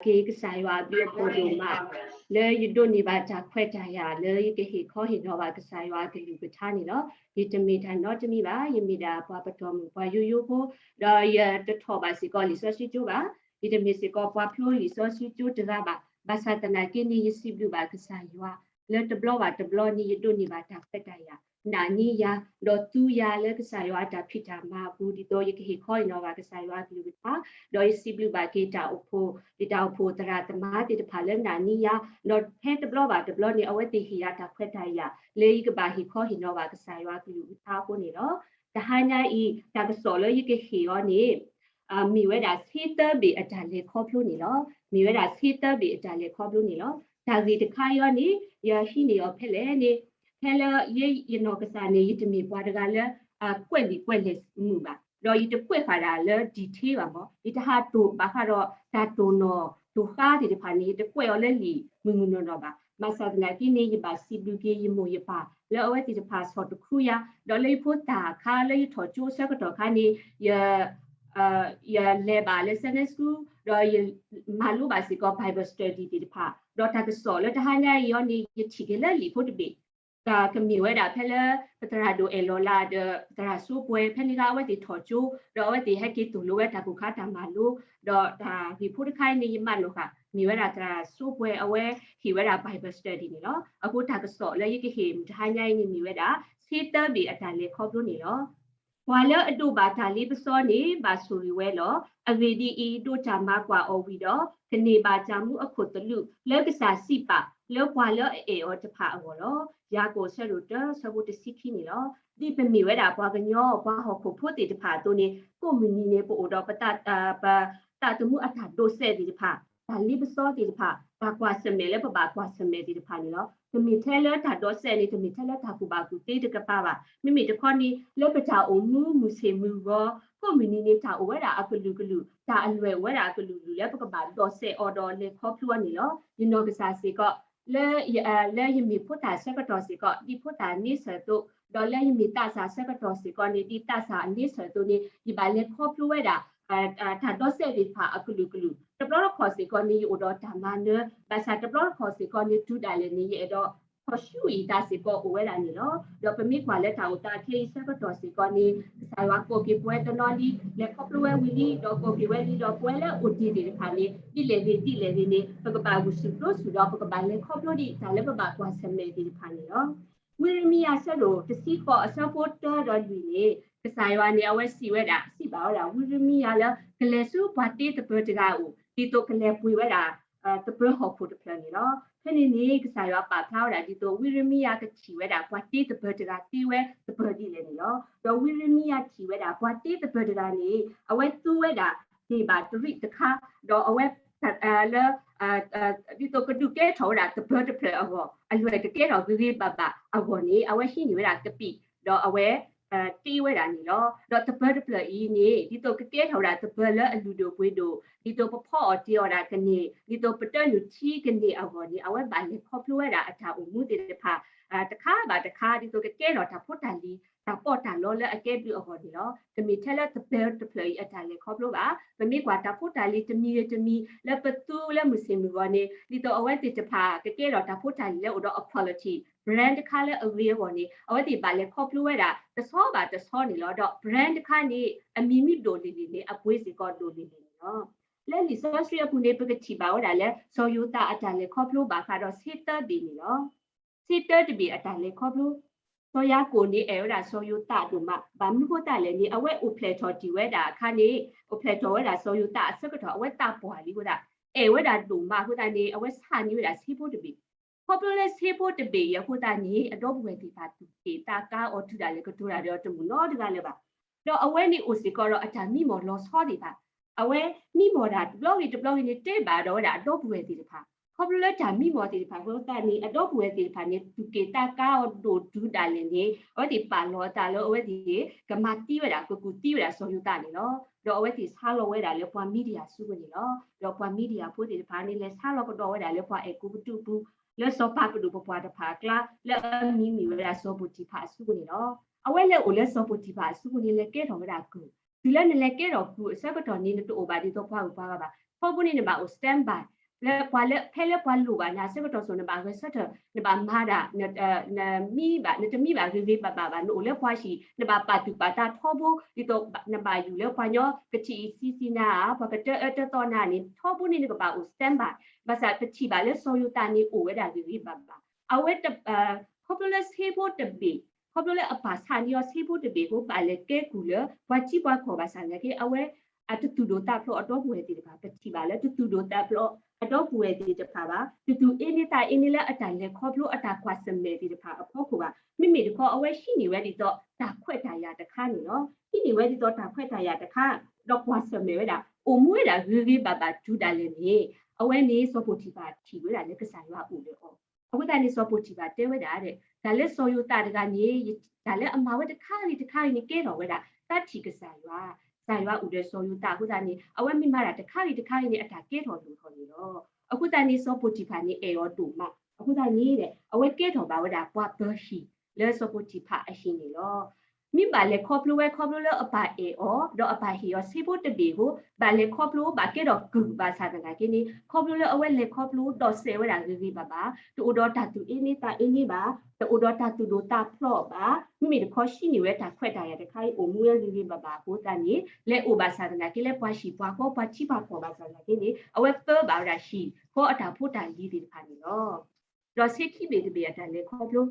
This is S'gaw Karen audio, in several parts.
ယစံးဘျုးဘၣ်က့ၤကစၢ်ယွၤအဘျုးအဖှိၣ်ဒိၣ်မး လၢယဒိးန့ၢ်ဘၣ်တၢ်ခွဲးတၢ်ယာ် လၢယကဟ့ၣ်ခီဟ့ၣ်နီၤဘၣ်ကစၢ်ယွၤအကလုၢ်ကထါန့ၣ်လီၤ. ယတမ့ၢ်တၢ်နီတမံၤဘၣ်, ယမ့ၢ်ဒၣ်ပှၤပတီၢ်မုၢ်ပှၤယိယိဖိ, ဒီးယတထီၣ်ဘၣ်စ့ၢ်ကီးလံာ်စီဆှံကၠိဘၣ်, ယတမ့ၢ်စ့ၢ်ကီးပှၤဖျိလံာ်စီဆှံကၠိတဂၤဘၣ်. ဘၣ်ဆၣ်သနာ်က့န့ၣ် ယစံးဘျုးဘၣ်ကစၢ်ယွၤ လၢတဘျီဘၣ်တဘျီန့ၣ် ယဒိးန့ၢ်ဘၣ်တၢ်ခွဲးတၢ်ယာ် နာ်န့ၢ်ယၤ, ဒီးသူယၤလၢကစၢ်ယွၤအတၢ်ဖံးတၢ်မၤအပူၤ ဒ်သိးယကဟ့ၣ်ခီဟ့ၣ်နီၤဘၣ်ကစၢ်ယွၤအကလုၢ်ကထါ, ဒီးယစံးဘျုးဘၣ်က့ၤတၢ်အိၣ်ဖှိၣ်, ယတၢ်အိၣ်ဖှိၣ်သရၣ်သမါသ့ၣ်တဖၣ်လၢနာ်န့ၢ်ယၤ, ဒီးဖဲတဘျီဘၣ်တဘျီန့ၣ် အဝဲသ့ၣ်ဟ့ၣ်ယၤတၢ်ခွဲးတၢ်ယာ် လၢယကဘၣ်ဟ့ၣ်ခီဟ့ၣ်နီၤဘၣ်ကစၢ်ယွၤအကလုၢ်ကထါအဃိန့ၣ်လီၤ. တဟါညါအံၤ တၢ်ကစီၣ်လၢယကဟ့ၣ်အီၤန့ၣ် မ့ၢ်ဝဲဒၣ်ဆ့သၢဘ့ၣ်အတၢ်လဲၤခီဖျိန့ၣ်လီၤ. မ့ၢ်ဝဲဒၣ်ဆ့သၢဘ့ၣ်အတၢ်လဲၤခီဖျိန့ၣ်လီၤ. တၢ်ဂ့ၢ်တခါအံၤအီၤန့ၣ် ယဟံးန့ၢ်အီၤဖဲလဲၣ်န့ၣ်, ဖဲလၢယနီၢ်ကစၢ်န့ၣ် ယတမ့ၢ်ပှၤတဂၤလၢ ကွဲးလံာ်ကွဲးလဲၢ်မုာ်ဘၣ်, ဒီးယတကွဲးဃာ်ဒၣ်လၢ detail ဘၣ်မး, ယတဟးတိၢ်ဘၣ်ဃးဒီး တၢ်တိၢ်နီၣ်တိၢ်ဃါသ့ၣ်တဖၣ်န့ၣ် ယတကွဲးအီၤလၢလံာ်မုာ်မုာ်နီၢ်နီၢ်ဘၣ်. ဘၣ်ဆၣ်သနာ်က့န့ၣ် ယဘၣ်စံးဘျုးက့ၤယမိၢ်ယပၢ် လၢအဝဲသ့ၣ်တဖၣ်ဆီၣ်တခူယၤ, ဒီးလၢယဖိသၣ်အခါ လၢယထီၣ်ကၠိအဆၢကတီၢ်အခါန့ၣ် ယ ယလဲၤဘၣ်လၢ Sunday School ဒီးယမၤလိဘၣ်စ့ၢ်ကီး Bible Study သ့ၣ်တဖၣ်, ဒီးတၢ်ကစီၣ်လၢတဟါညါအံၤအီၤန့ၣ် ယထံၣ်က့ၤလၢလံာ်ဖိတဘ့ၣ်, ကမ့ၢ်ဝဲဒၣ်ဖဲလၢ ပသရၣ်ဒိၣ်အဲၣ်လီၤလးဒီး ပသရၣ်စိပှဲၤ ဖဲန့ၣ်ကအဝဲသ့ၣ်ထီၣ်ကၠိ ဒီးအဝဲသ့ၣ်ဟဲက့ၤသိၣ်လိဝဲတၢ်ကိၢ်ခါတၢ်မၤလိ, ဒီးတၢ်ဂ့ၢ်ဖိတခါအံၤန့ၣ် ယမၤနီၣ်ဃာ် မ့ၢ်ဝဲဒၣ်သရၣ်စိပှဲၤအဝဲဟ့ၣ်ဝဲဒၣ် Bible Study န့ၣ်လီၤ. အဃိတၢ်ကစီၣ်လၢယကဟ့ၣ်မုၢ်တဟါညါအံၤန့ၣ်မ့ၢ်ဝဲဒၣ် ဆ့သၢဘ့ၣ်အတၢ်လဲၤခီဖျိန့ၣ်လီၤ. ပှၤလၢအဒိးဘၣ်တၢ်လ့ပစီန့ၣ် ဘၣ်ဆိၣ်ဂ့ၤဝဲလီၤ. အဂ့ၢ်ဒ်အံၤ, ဒိးတၢ်မၤကွၢ်အီၤဝံၤဒီး ကန့ၢ်ဘၣ်တၢ်မူအခိၣ်သလုး လၢကစၢ်စံးပာ် လၢပှၤလၢအအဲၣ်အီၤတဖၣ်အဂီၢ်လီၤ. ယၤကိာ်အဆၢဒိၣ်တၢ ဆၢဖိတဆံခံန့ၣ်လီၤ. ဒ်ပမ့ၢ်ဝဲဒၣ်ပှၤကညီ ပှၤဟီၣ်ခိၣ်ဖိသ့ၣ်တဖၣ်အသိးန့ၣ် ကိးမုၢ်နံၤန့ၣ် ပအိၣ်ဒီးပသး ပသးသမူအတၢ်ဒိးစဲးသ့ၣ်တဖၣ်, တၢ်လ့ပစီသ့ၣ်တဖၣ်, တၢ်ကွၢ်ဆၢၣ်မဲာ်လၢပဘၣ်ကွၢ်ဆၢၣ်မဲာ်သ့ၣ်တဖၣ်န့ၣ်လီၤ. တမ့ၢ်ထဲလၢတၢ်ဒိးစဲးန့ၣ် တမ့ၢ်ထဲလၢတၢ်ကူၣ်ဘၣ်ကူၣ်သ့တကပၤဘၣ်. မ့မ့ၢ်တခီန့ၣ် လၢပတၢ်အိၣ်မူမုၢ်ဆ့ၣ်မုၢ်ဂီၤ ကိးမုၢ်နံၤန့ၣ် တၢ်အိၣ်ဝဲဒၣ်အကလုာ်ကလုာ်, တၢ်အလွဲၢ်အိၣ်ဝဲဒၣ်အကလုာ်ကလုာ်လၢပကဘၣ်ဒိးစဲးအီၤဒီးလဲၤခီဖျိအီၤန့ၣ်လီၤ. ယနီၢ်ကစၢ်စ့ၢ်ကီး လၢ လၢယမ့ၢ်ဖိသၣ်ဆၢကတီၢ်စ့ၢ်ကီး ဒ်ဖိသၣ်န့ဆၢၣ်အသိး, ဒီးလၢယမ့ၢ်သးစၢ်ဆၢကတီၢ်စ့ၢ်ကီးန့ၣ် ဒ်သးစၢ်အန့ဆၢၣ်အသိးန့ၣ် ယဘၣ်လဲၤခီဖျိဝဲဒၣ် တၢ်ဒိးစဲးသ့ၣ်တဖၣ်အကလုာ်ကလုာ်, တဘျီတခီၣ်စ့ၢ်ကီးန့ၣ် ယအိၣ်ဒီးတၢ်မၤနၢၤ, ဘၣ်ဆၣ်တဘျီတခီၣ်စ့ၢ်ကီးန့ၣ် တုၤဒၣ်လဲာ်န့ၣ် ယအဲၣ်ဒိး ထီၣ်ဆူအံၤတၢ်စ့ၢ်ကီးအိၣ်ဝဲဒၣ်န့ၣ်လီၤ. ဒီးပမ့ၢ်ကွၢ်လၢတၢ်အိၣ်သးခဲအံၤဆၢကတီၢ်စ့ၢ်ကီးန့ၣ် ကစၢ်ယွၤကိးက့ၤပဝဲတနီၤလံ, လဲၤခီဖျိဝဲဝံၤလံ, ဒီးကိးက့ၤဝဲလံ, ဒီးပဝဲလၢအိၣ်တ့ၢ်သ့ၣ်တဖၣ်န့ၣ် ဒ်လဲၣ်ဂ့ၤဒ်လဲၣ်ဂ့ၤန့ၣ် ပကဘၣ်ဂုာ်ဆူၣ်ကျိဆူၣ်ဒီး ပကဘၣ်လဲၤခီဖျိဒံးတၢ်လၢပဘၣ်ကွၢ်ဆၢၣ်မဲာ်သ့ၣ်တဖၣ်န့ၣ်လီၤ. ဝံရမံယၤဆၢဒိၣ်တဆံဃိးအဆၢဖိတၢဒီးလွံၢ်န့ၣ် ကစၢ်ယွၤန့ၣ် အဝဲစံးဝဲဒၣ် စံးဘၣ်ဝဲဒၣ် ဝံရမံယၤလၢ ကလဲၤဆူပှၤတ့သပၢၤတဂၤအအိၣ် ဒ်သိးကလဲၤပှ့ၤဝဲဒၣ် သပၢၤဟီၣ်ခိၣ်တဖျၢၣ်န့ၣ်လီၤ. ဖဲန့ၣ်န့ၣ် ကစၢ်ယွၤပာ်ဖျါဝဲဒၣ်ဒ်သိး ဝံရမံယၤကထံၣ်ဝဲဒၣ် ပှၤတ့သပၢၤတဂၤတ့ဝဲသပၢၤဒ်လဲၣ်န့ၣ်လီၤ. ဒီးဝံရမံယၤထံၣ်ဝဲဒၣ် ပှၤတ့သပၢၤတဂၤန့ၣ် အဝဲသူဝဲဒၣ် ဒ့ၣ်ဘၣ်တရံးတခါ, ဒီးအဝဲ လၢ ဒ်သိးကဒုးကဲထီၣ်ဝဲဒၣ်သပၢၤတဖျၢၣ်အဂီၢ် အလွဲၢ်ကကဲထီၣ်ဂ့ၤဂ့ၤဘၣ်ဘၣ်အဂီၢ်န့ၣ် အဝဲဟံးန့ၢ်ဝဲဒၣ်ကပံာ် ဒီးအဝဲ တ့ဝဲဒၣ်န့ၣ်လီၤ. ဒီးသပၢၤတဖျၢၣ်အံၤန့ၣ် ဒ်သိးကကဲထီၣ်ဝဲဒၣ်သပၢၤလၢအလုၢ်ဒိၣ်ပှ့ၤဒိၣ်, ဒ်သိးပဖီအီၣ်တ့ၤအီၣ်ဒၣ်ကန့ၢ်, ဒ်သိးပတၢနုၢ်ထံကန့ၢ်အဂီၢ်န့ၣ် အဝဲဘၣ်လဲၤခီဖျိဝဲဒၣ်အတၢ်အိၣ်မူသ့ၣ်တဖၣ် တခါဘၣ်တခါ ဒ်သိးကကဲထီၣ်တၢ်ဖိတၢ်လံၤ တၢ်ပီးတၢ်လီလၢအကဲဘျုးအဂီၢ်န့ၣ်လီၤ. တမ့ၢ်ထဲလၢသပၢၤတဖျၢၣ်အံၤအတၢ်လဲၤခီဖျိဘၣ်. ပမ့ၢ်ကွၢ်တၢ်ဖိတၢ်လံၤတမံၤဂ့ၤတမံၤ လၢပသူလၢမုၢ်ဆ့ၣ်မုၢ်ဂီၤန့ၣ် ဒ်သိးအဝဲသ့ၣ်တဖၣ်ကကဲထီၣ်တၢ်ဖိတၢ်လံၤလၢအိၣ်ဒီးအ quality brand တခါလၢအဂ့ၤအဂီၢ်န့ၣ် အဝဲသ့ၣ်ဘၣ်လဲၤခီဖျိဝဲဒၣ်တဆီဘၣ်တဆီန့ၣ်လီၤ. ဒီး brand တခါန့ၣ် အမံၤမ့ၢ်ဒိၣ်လံၤလံၤန့ၣ် အပှ့ၤစ့ၢ်ကီးဒိၣ်လံၤလံၤန့ၣ်လီၤ. လၢလံာ်စီဆှံအပူၤန့ၣ် ပကထံၣ်ဘၣ်ဝဲဒၣ်လၢ စီၤယိၤသးအတၢ်လဲၤခီဖျိဘၣ်ဃးဒီးဆ့သၢဘ့ၣ်န့ၣ်လီၤ. ဆ့သၢတဘ့ၣ်အတၢ်လဲၤခီဖျိ စီၤယၤကိာ်န့ၣ်အဲၣ်ဝဲဒၣ်စီၤယိၤသးဒိၣ်မး, ဘၣ်မနုၤဃိသတးလဲၣ်န့ၣ် အဝဲအိၣ်ဖျဲၣ်ထီၣ်တ့ၢ်ဝဲဒၣ်အခါန့ၣ် အိၣ်ဖျဲၣ်ထီၣ်ဝဲဒၣ်စီၤယိၤသးအဆၢကတီၢ် အဝဲသးပှၢ်လံအဃိသတး အဲၣ်ဝဲဒၣ်ဒိၣ်မးအဃိသတးန့ၣ် အဝဲဆါန့ၢ်ဝဲဒၣ်ဆ့ဖိတဘ့ၣ်. ခီဖျိလၢဆ့ဖိတဘ့ၣ်အံၤအဃိသတးန့ၣ် အဒီပုၢ်ဝဲၢ်သ့ၣ်တဖၣ်သူၣ်က့ၣ်သးကါအီၤ တုၤဒၣ်လဲာ်ကတိၤတၢ်ဒီးတမုာ်နီတဂၤလၢၤဘၣ်. ဒီးအဝဲန့ၣ်အိၣ်စ့ၢ်ကီးဒီးအတၢ်မံမီၢ်လီၤဆီသ့ၣ်တဖၣ်, အဝဲမံမီၢ်တၢ်တဘျီဂ့ၤတဘျီဂ့ၤန့ၣ် တဲဘၣ်ဒီးဝဲဒၣ်အဒီပုၢ်ဝဲၢ်သ့ၣ်တဖၣ်. ခီဖျိလၢတၢ်မံမီၢ်သ့ၣ်တဖၣ်အဃိသတးန့ၣ် အဒီပုၢ်ဝဲၢ်သ့ၣ်တဖၣ်န့ၣ် သူၣ်က့ၣ်သးကါအီၤဒိၣ်တုၤဒၣ်လဲာ်န့ၣ် အဝဲသ့ၣ်ပာ်လီၤအသးလၢအဝဲသ့ၣ် ကမၤသံဝဲဒၣ် ကကူၣ်သံဝဲဒၣ်စီၤယိၤသးန့ၣ်လီၤ. ဒီးအဝဲသ့ၣ်ဆါလီၤဝဲဒၣ်လၢပှၤမံဒယၣ်အစုပူၤန့ၣ်လီၤ. ဒီးပှၤမံဒယၣ်ဖိသ့ၣ်တဖၣ်န့ၣ် လဲၤဆါလီၤကဒီးဝဲဒၣ်လၢပှၤအဲၤကူပတူးပူၤ လၢစီၤပၤပဒိၣ်ပပှၢ်တဖၣ်အကျါ လၢအမံၤမ့ၢ်ဝဲဒၣ်စီၤပိၤတံၤဖၣ်အစုပူၤန့ၣ်လီၤ. အဝဲလဲၤအိၣ်လၢစီၤပိၤတံၤဖၣ်အစုပူၤန့ၣ် လဲၤကဲထီၣ်ဝဲဒၣ်ကုၢ်, တုၤလၢနလဲၤကဲထီၣ်ကုၢ်အဆၢကတီၢ်န့ၣ် နတအိၣ်ဘၣ်ဒ်သိးပှၤဂုၤပှၤဂၤဘၣ်. ထီဘိန့ၣ်နဘၣ်အိၣ် standby လၢပှၤလၢ ဖဲလၢပှၤလိၣ်ဘၣ်နၤအဆၢကတီၢ်စိၤ နဘၣ်ဂဲၤဆၢထၢၣ် နဘၣ်မၤတၢ် နမံဘၣ် နတမံဘၣ်ဂ့ၤဂ့ၤဘၣ်ဘၣ်ဘၣ် နအိၣ်လၢပှၤဟံၣ် နဘၣ်ပာ်သူၣ်ပာ်သးထီဘိ ဒ်သိးနဘၣ်ယူၤလၢပှၤကညီကထံၣ်အံၤဆံးဆံးနၤဧါ ပှၤကတၢအၢတၢသီနၤန့ၣ် ထီဘိန့ၣ်နကဘၣ်အိၣ် standby ဘၣ်ဆၣ်ပထံၣ်ဘၣ်လၢစီၤယိၤသးန့ၣ် အိၣ်ဝဲဒၣ်ဂ့ၤဂ့ၤဘၣ်ဘၣ် အဝဲ ခီဖျိလၢဆ့ဖိတဘ့ၣ် ခီဖျိလၢအပၢ်ဆးန့ၢ်အီၤဆ့ဖိတဘ့ၣ်အဃိ ဘၣ်လဲၤကဲကုၢ်လၢပှၤထံပှၤကီၢ်ဘၣ်ဆၣ်သနာ်က့ အဝဲ အတသူၣ်ဒိၣ်သးဖျိးအဒီပုၢ်ဝဲၢ်သ့ၣ်တဖၣ် ပထံၣ်ဘၣ်လၢတသူၣ်ဒိၣ်သးဖျိးအဒီပုၢ်ဝဲၢ်သ့ၣ်တဖၣ်ဘၣ် တသူၣ်အ့န့သးအ့န့လၢအတၢ်လဲၤခီဖျိအတၢ်ကွၢ်ဆၢၣ်မဲာ်သ့ၣ်တဖၣ်အဖီခိၣ်ဘၣ် မ့မ့ၢ်တခီ အဝဲဟံးန့ၢ်ဝဲဒ်သိးတၢ်ခွဲးတၢ်ယာ်တခါန့ၣ်လီၤ. ဟံးန့ၢ်ဝဲဒ်သိးတၢ်ခွဲးတၢ်ယာ်တခါ ဒီးကွၢ်ဆၢၣ်မဲာ်ဝဲဒၣ် အိၣ်မူဝဲဒၣ်ဂ့ၤဂ့ၤဘၣ်ဘၣ်တုၤဒၣ်လဲာ်န့ၣ် အဝဲန့ၣ်စီၤပိၤတံၤဖၣ်ထံၣ်ဝဲဒၣ်လၢကစၢ်ယွၤအိၣ်ဒီးအီၤ အဃိသတးန့ၣ် စီၤပိၤတံၤဖၣ်တဲဝဲဒၣ် တၢ်လၢစီၤယိၤသးတဂၤန့ၣ် တၢ်လၢအမၤဝဲတခါဂ့ၤတခါဂ့ၤန့ၣ် ကဲထီၣ်ဝဲဒၣ် တၢ်ထံၣ်ကစၢ်ယွၤ, ကစၢ်ယွၤအိၣ်ဒီးစီၤယိၤသးအဃိသတးန့ၣ် အဝဲမ့ၢ်မၤတၢ်တခါဂ့ၤတခါဂ့ၤန့ၣ် အတၢ်ကဲထီၣ်လိၣ်ထီၣ်န့ၣ်လီၤ. အဃိသတးန့ၣ် စီၤပိၤတံၤဖၣ်န့ၣ် အဲၣ်အီၤဒိၣ်မး, အဃိသတးန့ၣ် အဝဲကဲထီၣ်ဘၣ်ဝဲဒၣ်ပှၤပၢၤဟံၣ်လၢစီၤပိၤတံၤဖၣ်အဟံၣ်န့ၣ်လီၤ. မ့ၢ်ဘၣ်လဲၤခီဖျိဝဲခီဖျိလၢအပၢ်အဲၣ်အီၤ ဒီးအပၢ်ဟ့ၣ်အီၤဆ့ဖိတဘ့ၣ်အဃိ ဘၣ်လဲၤခီဖျိဘၣ်ကဲထီၣ်ကုၢ်ဘၣ်ဆၣ်သနာ်က့န့ၣ် ခီဖျိလၢအဝဲလဲၤခီဖျိဒီးစဲးဝဲဒၣ်ဂ့ၤဂ့ၤဘၣ်ဘၣ် တအိၣ်ဒီးတၢ်သူၣ်အ့န့သးအ့န့ဘၣ်, တအိၣ်ဒီးတၢ်သူၣ်ဒိၣ်သးဖျိးဘၣ်, မ့မ့ၢ်တခီဟံးန့ၢ်ဝဲတၢ်ခွဲးတၢ်ယာ်တခါအံၤ အိၣ်မူဝဲဂ့ၤဂ့ၤဘၣ်ဘၣ်အဃိသတးန့ၣ် လဲၤအိၣ်ဘၣ်ဆၣ်သနာ်က့လၢပှၤဟံၣ်ပှၤဃီ ပှၤထံပှၤကီၢ်ဘၣ်ဆၣ်သနာ်က့န့ၣ် အဝဲပၢဘၣ်ဝဲဒၣ်ဟံၣ်ဃီအတၢ်ဖိတၢ်လံၤသ့ၣ်တဖၣ်န့ၣ်လီၤ. ဒီးဆ့ခံဘ့ၣ်တဘ့ၣ်အတၢ်လဲၤခီဖျိ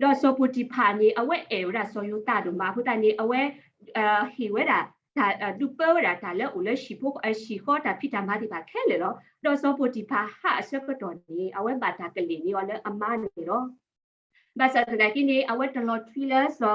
ဒီးစီၤပိၤတံၤဖၣ်န့ၣ် အဝဲအဲၣ်ဝဲဒၣ်စီၤယိၤသးဒိၣ်မးအဃိသတးန့ၣ် အဝဲဟ့ၣ်ဝဲဒၣ် ဒုးပၢဝဲဒၣ်တၢ်လၢအိၣ်လၢဟံၣ်ဃီတၢ်ဖံးတၢ်မၤသ့ၣ်တဖၣ်ခဲလၢာ်လီၤ. ဒီးစီၤပိၤတံၤဖၣ်ဟးအဆၢကတီၢ်န့ၣ် အဝဲဘၣ်တၢ်ကလ့ၢ်န့ၢ်အီၤလၢအမါန့ၣ်လီၤ. ဘၣ်ဆၣ်သနာ်က့န့ၣ် အဝဲတလီၤထွံလၢစီၤ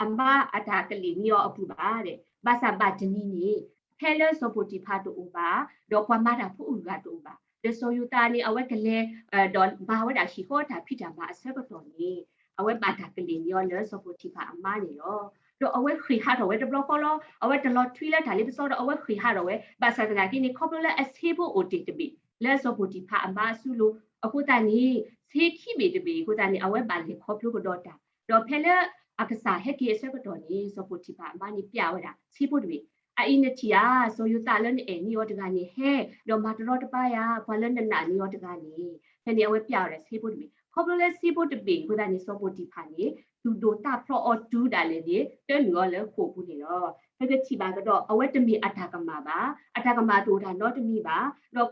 အမါအတၢ်ကလ့ၢ်န့ၢ်အီၤအပူၤဘၣ်. ဘၣ်ဆၣ်ဘၣ်တနံၤန့ၣ် ဖဲလၢစီၤပိၤတံၤဖၣ်တအိၣ်ဘၣ် ဒီးပှၤမၤတၢ်ဖိအဂုၤအဂၤတအိၣ်ဘၣ် ဒီးစီၤယိၤသးန့ၣ် အဝဲကလဲၤ ဒီးမၤဝဲဒၣ်ဟံၣ်ဃီတၢ်ဖံးတၢ်မၤအဆၢကတီၢ်န့ၣ် အဝဲဘၣ်တၢ်ကလ့ၢ်န့ၢ်အီၤလၢစီၤပိၤတံၤဖၣ်အမါန့ၣ်လီၤ. ဒီးအဝဲဃ့ၢ်ဟးထီၣ်ဝဲတဘျီဃီလီၤ. အဝဲတလီၤထွံလၢတၢ်လ့ပစီဒီး အဝဲဃ့ၢ်ဟးထီၣ်ဝဲ ဘၣ်ဆၣ်သနာ်က့န့ၣ် ခီဖျိလၢအဆ့ဖိအိၣ်တ့ၢ်တဘ့ၣ် လၢစီၤပိၤတံၤဖၣ်အမါအစုလိၤ အဃိသတးန့ၣ် ဆ့ခံဘ့ၣ်တဘ့ၣ်အဃိသတးန့ၣ် အဝဲဘၣ်လဲၤခီဖျိကဒီးတၢ် ဒီးဖဲလၢအကစၢ်ဟဲက့ၤအဆၢကတီၢ်န့ၣ် စီၤပိၤတံၤဖၣ်အမါန့ၣ်ပျဲဝဲဒၣ် ဆ့ဖိတဘ့ၣ် အအံၤနထံၣ်ဧါ, စီၤယိၤသးလၢနအဲၣ်န့ၢ်အီၤတဂၤန့ၣ် ဟဲ ဒီးမၤတရီတပါဧါ, ပှၤလၢနနာ်န့ၢ်အီၤတဂၤန့ၣ် ဖဲန့ၣ်အဝဲပျဲဝဲဒၣ်ဆ့ဖိတဘ့ၣ်. ခီဖျိလၢဆ့ဖိတဘ့ၣ်အဃိသတးန့ၣ် စီၤပိၤတံၤဖၣ်န့ၣ် သူၣ်ဒိၣ်သးဖျိးအီၤတုၤဒၣ်လဲာ်န့ၣ် တၢနုာ်အီၤလၢဃိာ်ပူၤန့ၣ်လီၤ. ပကထံၣ်ဘၣ်ကဒီး အဝဲတမ့ၢ်အတၢ်ကမၣ်ဘၣ်, အတၢ်ကမၣ်တအိၣ်တၢ်နီတမံၤဘၣ်, ဒီး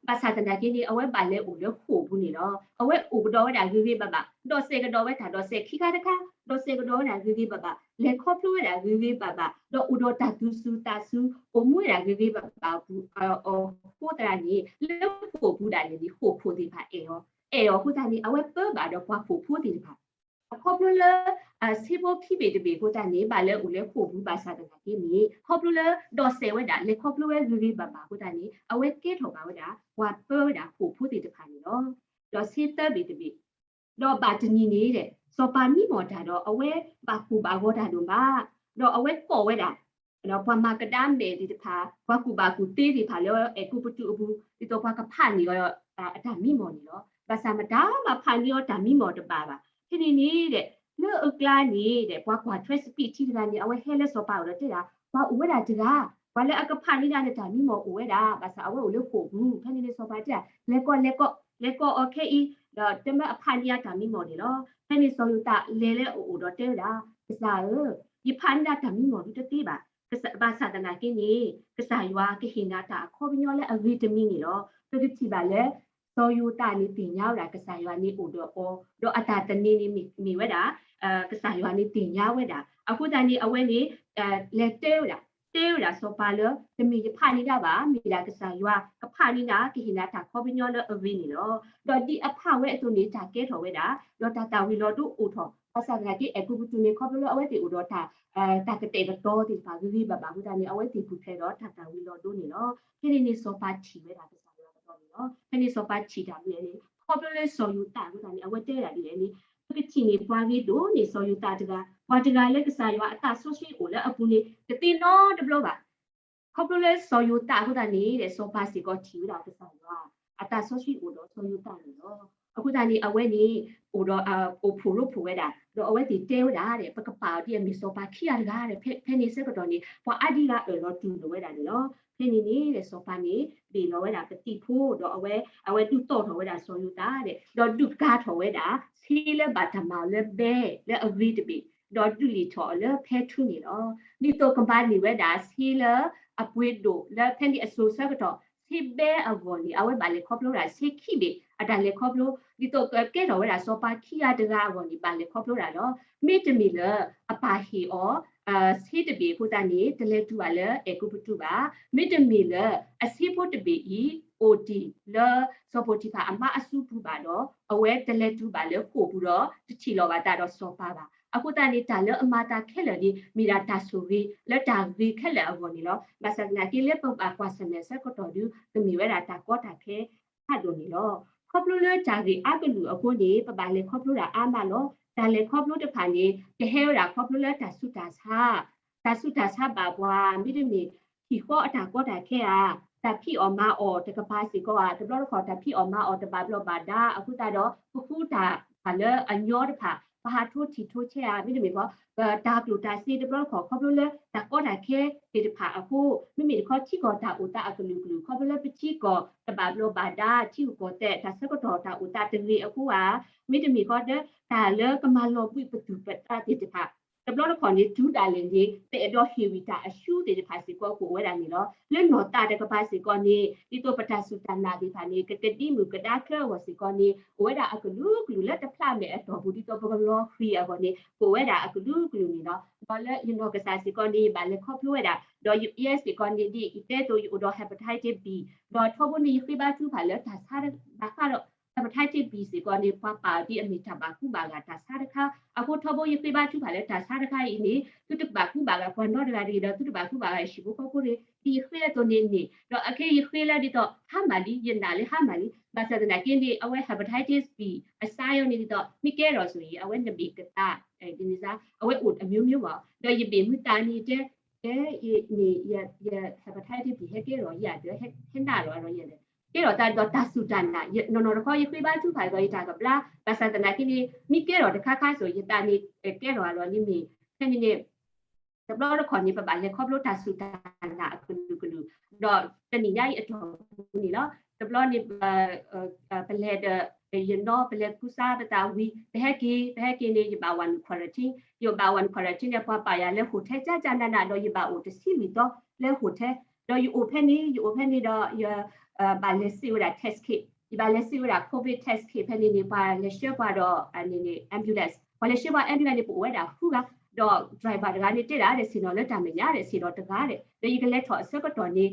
ဘၣ်ဆၣ်သနာ်က့န့ၣ် အဝဲဘၣ်လဲၤအိၣ်လၢဃိာ်ပူၤန့ၣ်လီၤ. အဝဲအိၣ်ကဒီးဝဲဒၣ်ဂ့ၤဂ့ၤဘၣ်ဘၣ်, ဒီးစဲးကဒီးဝဲတၢ် ဒီးစဲးခံခါတခါ, ဒီးစဲးကဒီးဝဲဒၣ်ဂ့ၤဂ့ၤဘၣ်ဘၣ်, လဲၤခီဖျိဝဲဒၣ်ဂ့ၤဂ့ၤဘၣ်ဘၣ်, ဒီးအိၣ်ဒီးတၢ်သူၣ်စူၤသးစူၤ အိၣ်မူဝဲဒၣ်ဂ့ၤဂ့ၤဘၣ်ဘၣ်အပူၤ အဃိသတးန့ၣ် လၢဃိာ်ပူၤဒၣ်လဲာ်န့ၣ် ဃိာ်ခိၣ်သ့ၣ်တဖၣ်အဲၣ်အီၤ, အဲၣ်အီၤအဃိသတးန့ၣ် အဝဲပၢဘၣ်ဒီးပှၤဃိာ်ဖိသ့ၣ်တဖၣ် အခီဖျိလၢ ဆ့ဖိခံဘ့ၣ်တဘ့ၣ်အဃိသတးန့ၣ် ဘၣ်လဲၤအိၣ်လၢဃိာ်ပူၤဘၣ်ဆၣ်သနာ်က့န့ၣ် ခီဖျိလၢဒီးစဲးဝဲဒၣ် လဲၤခီဖျိဝဲဂ့ၤဂ့ၤဘၣ်ဘၣ်အဃိသတးန့ၣ် အဝဲကဲထီၣ်ဘၣ်ဝဲဒၣ် ပှၤပၢဝဲဒၣ်ဃိာ်ဖိသ့ၣ်တဖၣ်န့ၣ်လီၤ. ဒီးဆ့သၢဘ့ၣ်တဘ့ၣ် ဒီးဘၣ်တနံၤန့ၣ် စီၤပၤမံမီၢ်တၢ်ဒီး အဝဲဘၣ်ကူၣ်ဘၣ်ဂီၤတၢ်ဒိၣ်မး, ဒီးအဝဲကိးဝဲဒၣ် ပှၤမၤကဒါမဲာ်သ့ၣ်တဖၣ် ပှၤကူၣ်ဘၣ်ကူၣ်သ့သ့ၣ်တဖၣ်လၢအဲၤကူပတူးအပူၤ ဒ်သိးပှၤကဖးန့ၢ်အီၤ အတၢ်မံမီၢ်န့ၣ်လီၤ. ဘၣ်ဆၣ်မတၤမၤဖးန့ၢ်အီၤတၢ်မံမီၢ်တဘၣ်ဘၣ်. ဖဲန့ၣ်န့ၣ် လၢအကျါန့ၣ် ပှၤကွၢ်ထွဲစပံးထံတဂၤန့ၣ် အဝဲဟဲလၢစီၤပၤအိၣ်ဒီးတဲဒၣ် ပှၤအိၣ်ဝဲဒၣ်တဂၤ ပှၤလၢအကဖးန့ၢ်ဒၣ်နတၢ်မံမီၢ်အိၣ်ဝဲဒၣ် ဘၣ်ဆၣ်အဝဲအိၣ်လၢဃိာ်ပူၤ. ဖဲန့ၣ်န့ၣ်စီၤပၤတဲဒၣ် လဲၤကိး လဲၤကိး လဲၤကိးအီၤခဲအံၤ ဒီးတမၢအဖးန့ၢ်အတၢ်မံမီၢ်န့ၣ်လီၤ. ဖဲန့ၣ်စီၤယိၤသးလဲၤလၢအအိၣ်ဒီးတဲဝဲဒၣ် ကစၢ်ဧၢ, ယဖးန့ၢ်ဒၣ်တၢ်မံမီၢ်ဒုတသ့ဘၣ်. ဘၣ်ဆၣ်သနာ်က့န့ၣ် ကစၢ်ယွၤကဟ့ၣ်နၤတၢ်အခီပညီလၢအဂ့ၤတမံၤန့ၣ်လီၤ. ပကထံၣ်ဘၣ်လၢ စီၤယိၤသးန့ၣ်သ့ၣ်ညါဝဲဒၣ် ကစၢ်ယွၤန့ၣ်အိၣ်ဒီးအီၤ, ဒီးအတၢ်သန့ၤန့ၣ်မ့ၢ်ဝဲဒၣ် ကစၢ်ယွၤန့ၣ်သ့ၣ်ညါဝဲဒၣ်. အဃိသတးန့ၣ် အဝဲန့ၣ် လဲၤတဲဝဲဒၣ် တဲဝဲဒၣ်စီၤပၤလၢ တမ့ၢ်ယဖးန့ၢ်ဒၣ်ဘၣ်, မ့ၢ်ဒၣ်ကစၢ်ယွၤကဖးန့ၢ်ဒၣ် ကဟ့ၣ်နၤတၢ်ခီပညီလၢအဂ့ၤန့ၣ်လီၤ. ဒီးဒ်အဖးဝဲအသိးန့ၣ် တၢ်ကဲထီၣ်ဝဲဒၣ်, ဒီးတၢ်သၣ်ဝံၤလီၤဒိအိၣ်ထီၣ်. ဘၣ်ဆၣ်သနာ်က့ အဲၤကူပတူးန့ၣ် ခီဖျိလၢအဝဲသ့ၣ်အိၣ်ဒီးတၢ် တၢ်ကတဲာ်ကတီၤသ့ၣ်တဖၣ်ဂ့ၤဂ့ၤဘၣ်ဘၣ်အဃိသတးန့ၣ် အဝဲသ့ၣ်ပူၤဖျဲးဒီးတၢ်သၣ်ဝံၤလီၤဒိန့ၣ်လီၤ. ဖဲန့ၣ်န့ၣ်စီၤပၤထံၣ်ဝဲဒၣ်ကစၢ်ယွၤကဒီးန့ၣ်လီၤ. ဖဲန့ၣ်စီၤပၤထံၣ်တၢ်ဒ်လဲၣ်န့ၣ် ခီဖျိလၢစီၤယိၤသးအဃိသတးန့ၣ် အဝဲတဲဝဲဒၣ်ဒ်လဲၣ်န့ၣ် ပကထံၣ်န့ၢ်ပှၤဂ့ၤဒိၣ်န့ၢ်စီၤယိၤသးတဂၤ, ပှၤတဂၤလၢကစၢ်ယွၤအသးစီဆှံအိၣ်လၢအပူၤန့ၣ် တသ့နီတဘျီဘၣ်. ခီဖျိလၢစီၤယိၤသးအဃိသတးန့ၣ် စီၤပၤစ့ၢ်ကီးထံၣ်ဝဲဒၣ်ကစၢ်ယွၤအသးစီဆှံအိၣ်ဒီးစီၤယိၤသးန့ၣ်လီၤ. အဃိသတးန့ၣ် အဝဲန့ၣ် အိၣ်ဒီး အိၣ်ဖှိၣ်ရိဖှိၣ်ဝဲဒၣ် ဒီးအဝဲသ့ၣ်တဲဝဲဒၣ် ပကပာ်အီၤဒ်အမ့ၢ်စီၤပၤခံဂၤတဂၤ ဖဲန့ၣ်ဆၢကတီၢ်န့ၣ် ပှၤအါဒံဂၤအၢၣ်လီၤတူၢ်လိာ်ဝဲဒၣ်န့ၣ်လီၤ. ဖဲန့ၣ်န့ၣ် စီၤပၤန့ၣ် ဘ့ၣ်လီၤဝဲဒၣ်ပသံးဖိ ဒီးအဝဲ အဝဲဒုးတီၣ်ထီၣ်ဝဲဒၣ်စီၤယိၤသးဒီး ဒုးကါထီၣ်ဝဲဒၣ် ဆ့လၢဘၣ်တၢ်မၤအီၤလၢဘဲလၢအဂ့ၤတဘ့ၣ် ဒီးဒုးလံာ်ထီၣ်အီၤလၢဖဲထူန့ၣ်လီၤ. ဒ်သိးကမၤန့ၢ်ဝဲဒၣ်ဆ့လၢအပှ့ၤဒိၣ်လၢဖဲန့ၣ်အစိၤဆၢကတီၢ် ဆ့ဘဲအဂီၢ်န့ၣ် အဝဲဘၣ်လဲၤခီဖျိဝဲဒၣ်ဆ့ခံဘ့ၣ် အတၢ်လဲၤခီဖျိ ဒ်သိးကကဲထီၣ်ဝဲဒၣ်စီၤပၤခံဂၤတဂၤအဂီၢ်န့ၣ် ဘၣ်လဲၤခီဖျိဒၣ်ဒီး မ့တမ့ၢ်လၢအပၢ်ဟ့ၣ်အီၤ ဆ့တဘ့ၣ်အဃိသတးန့ၣ် တလဲၤတုၤဘၣ်လၢအဲၤကူပတူးဘၣ်. မ့တမ့ၢ်လၢအဆ့ဖိတဘ့ၣ်အံၤ အိၣ်တ့ၢ်လၢစီၤပိၤတံၤဖၣ်အမါအစုပူၤဘၣ်ဒီး အဝဲတလဲၤတုၤဘၣ်လၢဃိာ်ပူၤဒီး တထံၣ်လိာ်ဘၣ်သးဒီးစီၤပၤဘၣ်. အဃိသတးန့ၣ် တၢ်လၢအမၤတၢ်ခဲလၢာ်န့ၣ် မ့ၢ်ဒၣ်တၢ်ဆိၣ်ဂ့ၤလၢတၢ်ဂ့ၤခဲလၢာ်အဂီၢ်န့ၣ်လီၤ. ဘၣ်ဆၣ်သနာ်က့လၢပဘၣ်ကွၢ်ဆၢၣ်မဲာ်အဆၢကတီၢ်ဒု ကမ့ၢ်ဝဲဒၣ်တၢ်ကီတၢ်ခဲဖးဒိၣ်န့ၣ်လီၤ. ခီဖျိလၢတၢ်ဂ့ၢ်အါကလုာ်အဃိန့ၣ် ပဘၣ်လဲၤခီဖျိဒၣ်အါမးလီၤ. တၢ်လဲၤခီဖျိတဖၣ်န့ၣ် ကဟဲဝဲဒၣ်ခီဖျိလၢတၢ်ဆူးတၢ်ဆါ တၢ်ဆူးတၢ်ဆါဘၣ်ပှၤ မ့တမ့ၢ် ဟံၣ်ဃီအတၢ်ကီတၢ်ခဲဧါ, တၢ်ဖံးအီၣ်မၤအီၣ်တကပၤစ့ၢ်ကီးဧါ, တဘျီတခီၣ်တၢ်ဖံးအီၣ်မၤအီၣ်တဘၣ်ဘျီးဘၣ်ဒါ အဃိသတးဒီး ပဃုတၢ်တဖၣ်လၢအညီတဖၣ် ပဟးထိထံၣ်ထိဆဲးဧါ, မ့တမ့ၢ်ဃီ ပတၢ်ကျိၣ်တၢ်စ့တဘျီတခီၣ် ခီဖျိလၢတၢ်ကီတၢ်ခဲသ့ၣ်တဖၣ်အဃိ, မ့မ့ၢ်တခီထံကီၢ်တၢ်အိၣ်သးအကလုာ်ကလုာ် ခီဖျိလၢပထံကီၢ်တဘၣ်ဘျီးဘၣ်ဒါ ထံဂုၤကီၢ်သဲး တၢ်ဆၢကတီၢ်တၢ်အိၣ်သးတဂ့ၤအဃိဧါ, မ့တမ့ၢ်ဃီဒီး တၢ်လၢကမၤလီၤဘှံးပသူၣ်ပသးသ့ၣ်တဖၣ် တဘျီတခီၣ်န့ၣ် တုၤဒၣ်လဲာ်န့ၣ် ပအဲၣ်ဒိးဟ့ၣ်ဝံၤတၢ်အဆူသ့ၣ်တဖၣ်စ့ၢ်ကီးကအိၣ်ဝဲဒၣ်န့ၣ်လီၤ. လၢနီၢ်သးတကပၤစ့ၢ်ကီးန့ၣ် ဒ်သိးပတၢ်စူၢ်တၢ်နာ်သ့ၣ်တဖၣ်န့ၣ် ကကဒံမုၢ်ကဒါချၢအဂီၢ်စ့ၢ်ကီးန့ၣ် အိၣ်ဝဲဒၣ်အကလုာ်ကလုာ်လၢတဖျးမဲာ်အတီၢ်ပူၤ ဒ်သိးပကလီၤဃံၤအဂီၢ်န့ၣ် ကအိၣ်ဝဲဒၣ်အကလုာ်ကလုာ်န့ၣ်လီၤ. ဒီးလၢယနီၢ်ကစၢ်စ့ၢ်ကီးန့ၣ် ယဘၣ်လဲၤခီဖျိဝဲဒၣ် ဒီးယ ယဲစ့ၢ်ကီးန့ၣ်ဒ်ယတဲအသိး ယအိၣ်ဒီး hepatitis B ဒီးထီဘိန့ၣ် ယဃ့ဘါထုကဖၣ်လၢတၢ်ဆါဘၣ်ဃးဒီး hepatitis B စ့ၢ်ကီးန့ၣ် ပှၤပာ်အီၤဒ်အမ့ၢ်တၢ်ဘၣ်ကူဘၣ်ဂာ်တၢ်ဆါတခါ, အဃိထီဘိယဃ့ဘါထုကဖၣ်လၢတၢ်ဆါတခါအံၤန့ၣ် သုတဘၣ်ကူဘၣ်ဂာ်ပှၤနီတဂၤတဂ့ၤဒီး သုတဘၣ်ကူဘၣ်ဂာ်ဟံၣ်ဖိဃီဖိတဂ့ၤ, ဒ်ယဃ့အသိးန့ၣ်န့ၣ် ဒီးအခဲယဃ့လၢဒ်သိး ဟါမၢ်လံ ယနာ်လၢဟါမၢ်လံ, ဘၣ်ဆၣ်သနာ်က့န့ၣ် အဝဲ hepatitis B အစါယီၤန့ၣ်ဒ်သိး မ့ၢ်ကဲထီၣ်ဆိၣ်အံၤ အဝဲနဘ့ၣ်ကသး ဒ်န့ၣ်စါ အဝဲအိၣ်အမျိုးမျိုးမး, ဒီးယဘ့ၣ်မုၢ်သးန့ၣ်တဲ တဲ ယ hepatitis B ဟဲကဲထီၣ်ယၤဒီး ဟဲနးလီၤဒီးယဲလဲၣ် ကဲထီၣ်သးဒီးတၢ်စူၢ်တၢ်နာ် နီၢ်နီၢ်တခီ ယဃ့ဘါထုကဖၣ်ဒီးယတၢ်ကဘျါ, ဘၣ်ဆၣ်သနာ်က့န့ၣ် မ့ၢ်ကဲထီၣ်တခါခါဆိၣ် ယသးန့ၣ် ကဲထီၣ်အလီၢ်န့ၣ်မ့ၢ် ဖဲန့ၣ်န့ၣ် တဘျီတခီၣ်န့ၣ် ပဘၣ်လဲၤခီဖျိတၢ်စူၢ်တၢ်နာ်အကလုာ်ကလုာ်, ဒီးတနံၤညါအံၤအတီၢ်ပူၤန့ၣ်လီၤ. တဘျီန့ၣ် ပလဲၤဒီး ယနီၢ် ပလဲၤကူစါပသးဝံၤ ပဟဲက့ၤ ပဟဲက့ၤန့ၣ် ယဘၣ်ဝဲနုာ် quarantine, ယဘၣ်ဝဲနုာ် quarantine န့ၣ် ပှၤပာ်ယၤလၢ hotel ကၠၢ်ကၠၢ်နးနး ဒီးယဘၣ်အိၣ်တဆံလွံၢ်သီလၢ hotel, ဒီးယအိၣ်ဖဲန့ၣ် ယအိၣ်ဖဲန့ၣ်ဒီး ယ ဘၣ်လဲၤစံးဝဲဒၣ် test kit, ယဘၣ်လဲၤစံးဝဲဒၣ် covid test kit ဖဲန့ၣ်န့ၣ် ပှၤလဲၤဆှၢပှၤဒီး ambulance, ပှၤလဲၤဆှၢပှၤ ambulance န့ၣ် ပအိၣ်ဝဲဒၣ်ဃုဂၤ, ဒီး driver တဂၤန့ၣ်တဲဒၣ်ဒီး ဆ့ၣ်နီၤလၢတၢ်မဲာ်ညါဒီး ဆ့ၣ်နီၤတဂၤဒီး ဒီးယကလဲၤထီၣ်အဆၢကတီၢ်န့ၣ်